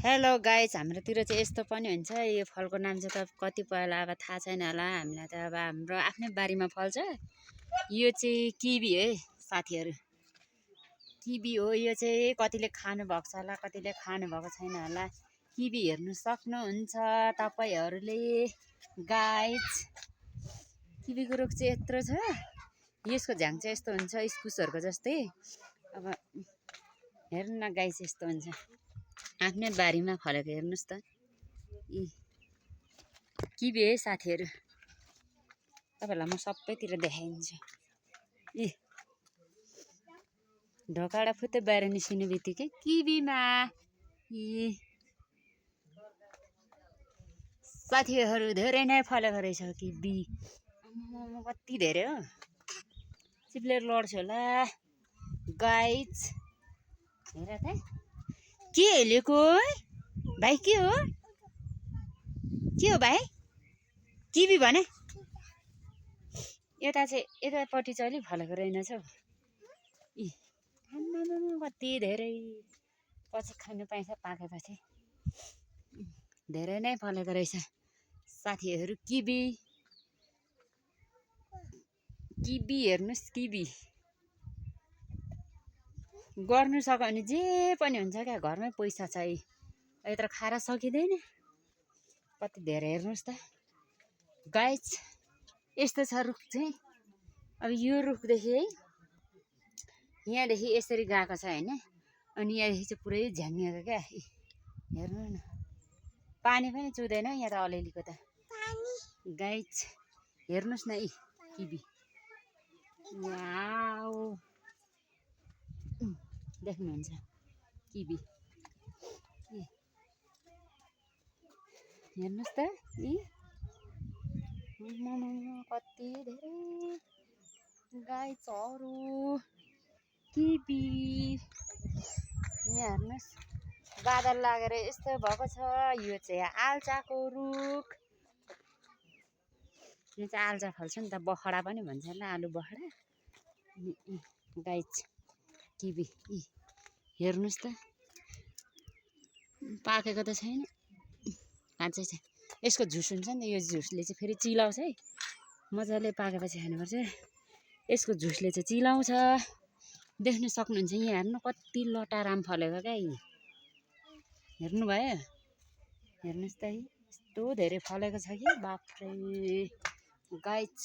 Hello guys, हाम्रोतिर चाहिँ यस्तो पनि हुन्छ। यो फलको नाम चाहिँ त कतिपयलाई अब थाहा छैन होला। हामीलाई त अब हाम्रो आफ्नै बारीमा फल्छ। यो चाहिँ किवी है साथीहरू, किवी हो। यो चाहिँ कतिले खानु भएको छ होला, कतिले खानु भएको छैन होला। किवी हेर्नु सक्नुहुन्छ तपाईहरूले गाइज। किवीको रुख चाहिँ यत्रो छ। यसको झ्याङ चाहिँ यस्तो हुन्छ इस्कुसहरूको जस्तै। अब हेर्नु न गाइज, यस्तो हुन्छ। आफ्नै बारीमा फलेको हेर्नुहोस् त। किवी है साथीहरू, तपाईँहरूलाई म सबैतिर देखाइदिन्छु। ढोकाबाट फुत्तै बाहिर निस्किने बित्तिकै किवीमा साथीहरू धेरै नै फलेको रहेछ किवी। कति धेरै हो, चिप्लेर लड्छु होला गाइज। हेर त के हेलेको भाइ, के हो भाइ? किवी भने यता चाहिँ यतापट्टि चाहिँ अलिक फलेको रहेनछ हौ। कति धेरै पछि खानु पाइन्छ पाकेपछि। धेरै नै फलेको रहेछ साथीहरू किवी। किवी हेर्नुहोस्, किवी गर्नु सक्यो भने जे पनि हुन्छ क्या। घरमै पैसा छ। यत्रो खाएर सकिँदैन, कति धेरै। हेर्नुहोस् त गाइज, यस्तो छ रुख चाहिँ। अब यो रुखदेखि है, यहाँदेखि यसरी गएको छ होइन, अनि यहाँदेखि चाहिँ पुरै झ्याङ्गिएको क्या। हेर्नु न, पानी पनि चुहुँदैन यहाँ त अलिअलिको त गाइज। हेर्नुहोस् न यी किवी, वाउ, देख्नुहुन्छ किवी। हेर्नुहोस् त यी कति धेरै गाइजहरू किवी। यहाँ हेर्नुहोस्, बादल लागेर यस्तो भएको छ। यो चाहिँ आल्चाको रुख। यो चाहिँ आल्चा फल्छ नि त, बखडा पनि भन्छ होला, आलु बखडा। गाइज किवी हेर्नुहोस् त, पाकेको त छैन, काँचै छ। यसको झुस हुन्छ नि त, यो झुसले चाहिँ फेरि चिलाउँछ है। मजाले पाकेपछि खानुपर्छ। यसको झुसले चाहिँ चिलाउँछ। देख्नु सक्नुहुन्छ यहाँ। हेर्नु कति लटाराम फलेको क्या। हेर्नुभयो, हेर्नुहोस् त, यस्तो धेरै फलेको छ कि बाफ्रे गाइज।